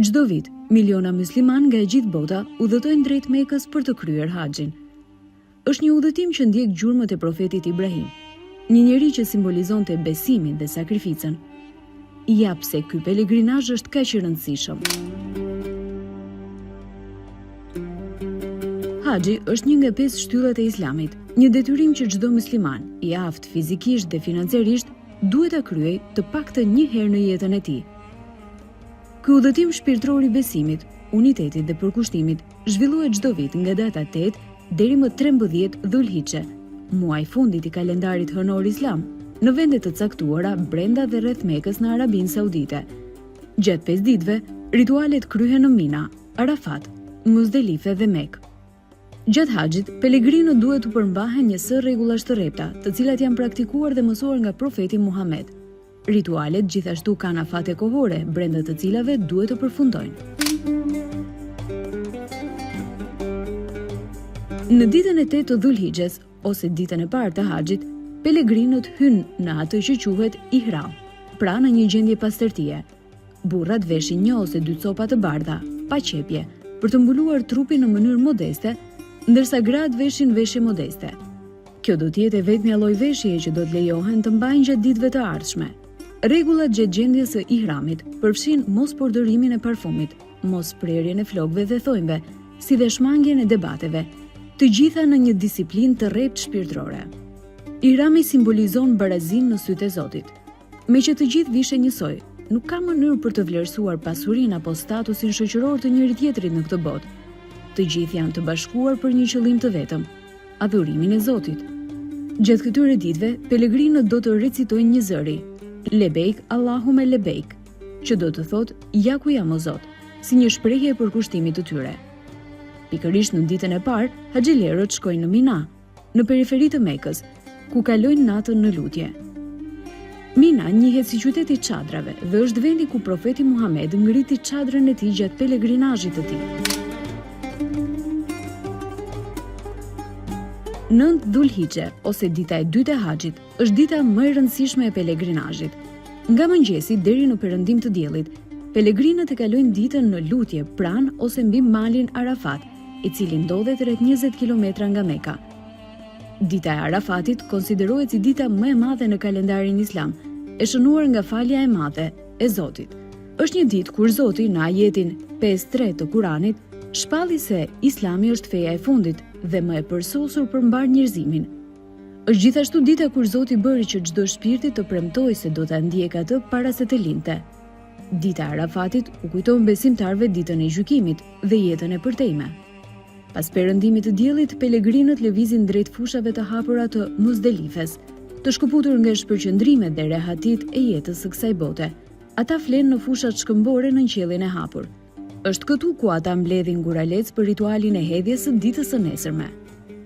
Çdo vit, miliona myslimanë nga e gjithë bota udhëtojnë drejt Mekës për të kryer haxhin. Është një udhëtim që ndjek gjurmët e profetit Ibrahim, një njeri që simbolizonte besimin dhe sakrificën. Ja pse ky pelegrinazh është kaq i rëndësishëm. Haxhi është një nga pesë shtyllat e Islamit, një detyrim që çdo mysliman, i aftë fizikisht dhe financiarisht, duhet ta kryejë të paktën një herë në jetën e tij. Ky udhëtim shpirtëror i besimit, unitetit dhe përkushtimit zhvillohet çdo vit nga data 8 deri më 13 Dhulhixhe, muaji i fundit i kalendarit hënor islam, në vende të caktuara brenda dhe rreth Mekës në Arabinë Saudite. Gjatë 5 ditëve, ritualet kryhen në Mina, Arafat, Muzdelife dhe Mekë. Gjatë haxhit, pelegrinët duhet t'u përmbahen një sërë rregullash të rrepta, të cilat janë praktikuar dhe mësuar nga profeti Muhamed. Ritualet gjithashtu kanë afate kohore, brenda të cilave duhet të përfundojnë. Në ditën e 8 të Dhulhixhes, ose ditën e parë të haxhit, pelegrinët hyjnë në atë që quhet ihram, pra në një gjendje pastërtie. Burrat veshin një ose dy copa të bardha, pa qepje, për të mbuluar trupin në mënyrë modeste, ndërsa gratë veshin veshje modeste. Kjo do të jetë e vetmja lloj veshjeje që do të lejohen të mbajnë gjatë ditëve të ardhshme. Rregullat gjatë gjendjes së ihramit përfshijnë mospërdorimin e parfumit, mosprerjen e flokëve dhe thonjve, si dhe shmangien e debateve, të gjitha në një disiplinë të rreptë shpirtërore. Ihrami simbolizon barazinë në sytë e Zotit. Meqë të gjithë vishen njësoj, nuk ka mënyrë për të vlerësuar pasurinë apo statusin shoqëror të njëri-tjetrit në këtë botë. Të gjithë janë të bashkuar për një qëllim të vetëm, adhurimin e Zotit. Gjatë këtyre ditëve, pelegrinët do të recitojnë njëzëri, Lebejk Allahume Lebejk, që do të thotë Ja ku jam o Zot, si një shprehje e përkushtimit të tyre. Pikërisht në ditën e parë, haxhilerët shkojnë në Mina, në periferi të Mekës, ku kalojnë natën në lutje. Mina njihet si qyteti i çadrave dhe është vendi ku profeti Muhamed ngriti çadrën e tij gjatë pelegrinazhit të tij. 9 Dhulhixhe ose dita e dytë e haxhit është dita më e rëndësishme e pelegrinazhit. Nga mëngjesi deri në perëndim të diellit, pelegrinët e kalojnë ditën në lutje pranë ose mbi malin Arafat, i cili ndodhet rreth 20 kilometra nga Meka. Dita e Arafatit konsiderohet si dita më e madhe në kalendarin islam, e shënuar nga falja e madhe e Zotit. Është një ditë kur Zoti në ajetin 5.3 të Kuranit shpalli se Islami është feja e fundit dhe më e përsosur për mbarë njerëzimin. Është gjithashtu dita kur Zoti bëri që çdo shpirti të premtojë se do ta ndjekë atë para se të lindte. Dita e Arafatit u kujton besimtarëve ditën e gjykimit dhe jetën e përtejme. Pas perëndimit të diellit, pelegrinët lëvizin drejt fushave të hapura të Muzdelifes, të shkëputur nga shpërqendrimet dhe rehatitë e jetës së kësaj bote. Ata flenë në fushat shkëmbore nën qiellin e hapur. Është këtu ku ata mbledhin guralecë për ritualin e hedhjes së ditës së nesërme.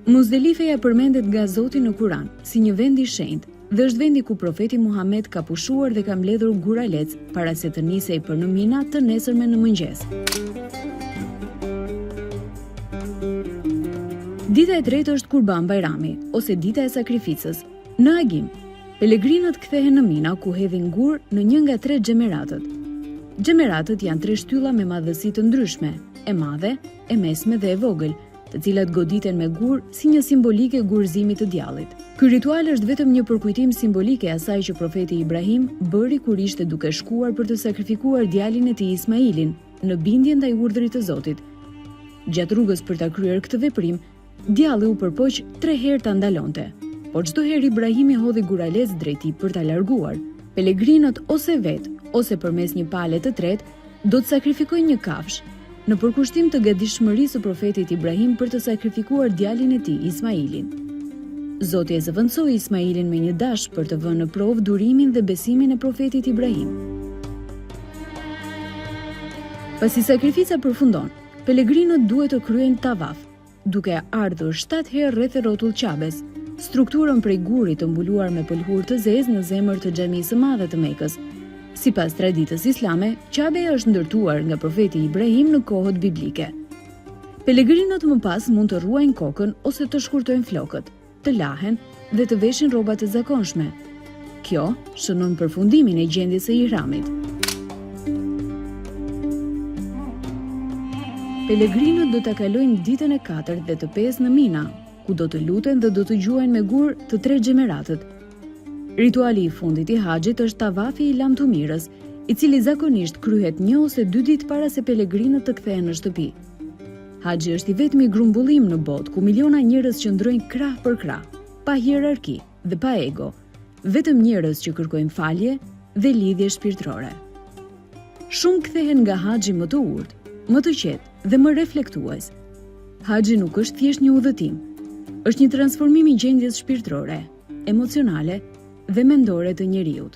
Muzdelifeja përmendet nga Zoti në Kuran si një vend i shenjtë, Dhe është vendi ku profeti Muhamed ka pushuar dhe ka mbledhur guralecë para se të nisej për në Mina të nesërmen në mëngjes. Dita e tretë është Kurban Bajrami ose dita e sakrificës. Në agim, pelegrinët kthehen në Mina ku hedhin gurë në një nga tre xhemeratët. Xhemeratët janë tre shtylla me madhësi të ndryshme, e madhe, e mesme dhe e vogël, të cilat goditen me gurë si një simbolikë e gurëzimit të djallit. Ky ritual është vetëm një përkujtim simbolik e asaj që profeti Ibrahim bëri kur ishte duke shkuar për të sakrifikuar djalin e tij Ismailin në bindje ndaj urdhrit të Zotit. Gjatë rrugës për ta kryer këtë veprim, djalli u përpoq tre herë ta ndalonte, por çdo herë Ibrahimi hodhi guralecë drejt tij për ta larguar. Pelegrinët ose vetë, ose përmes një pale të tretë, do të sakrifikojnë një kafshë, në përkushtim të gatishmërisë së profetit Ibrahim për të sakrifikuar djalin e tij, Ismailin. Zoti e zëvendësoi Ismailin me një dash për të vënë në provë durimin dhe besimin e profetit Ibrahim. Pasi sakrifica përfundon, pelegrinët duhet të kryejnë tavaf, duke ardhur shtatë herë rreth e rrotull Qabes, strukturën prej guri të mbuluar me pëlhurë të zezë në zemër të Xhamisë së Madhe të Mekës. Sipas traditës islame, Qabeja është ndërtuar nga profeti Ibrahim në kohët biblike. Pelegrinët më pas mund të rruajnë kokën ose të shkurtojnë flokët. të lahen dhe të veshin rroba të zakonshme. Kjo shënon përfundimin e gjendjes së ihramit. Pelegrinët do ta kalojnë ditën e katërt dhe të pestë në Mina, ku do të luten dhe do të gjuajnë me gurë të tre xhemeratët. Rituali i fundit i haxhit është tavafi i lamtumirës, i cili zakonisht kryhet një ose dy ditë para se pelegrinët të kthehen në shtëpi. Haxhi është i vetmi grumbullim në botë ku miliona njerëz qëndrojnë krah për krah, pa hierarki dhe pa ego, vetëm njerëz që kërkojnë falje dhe lidhje shpirtërore. Shumë kthehen nga haxhi më të urtë, më të qetë dhe më reflektues. Haxhi nuk është thjesht një udhëtim, është një transformim i gjendjes shpirtërore, emocionale dhe mendore të njeriut.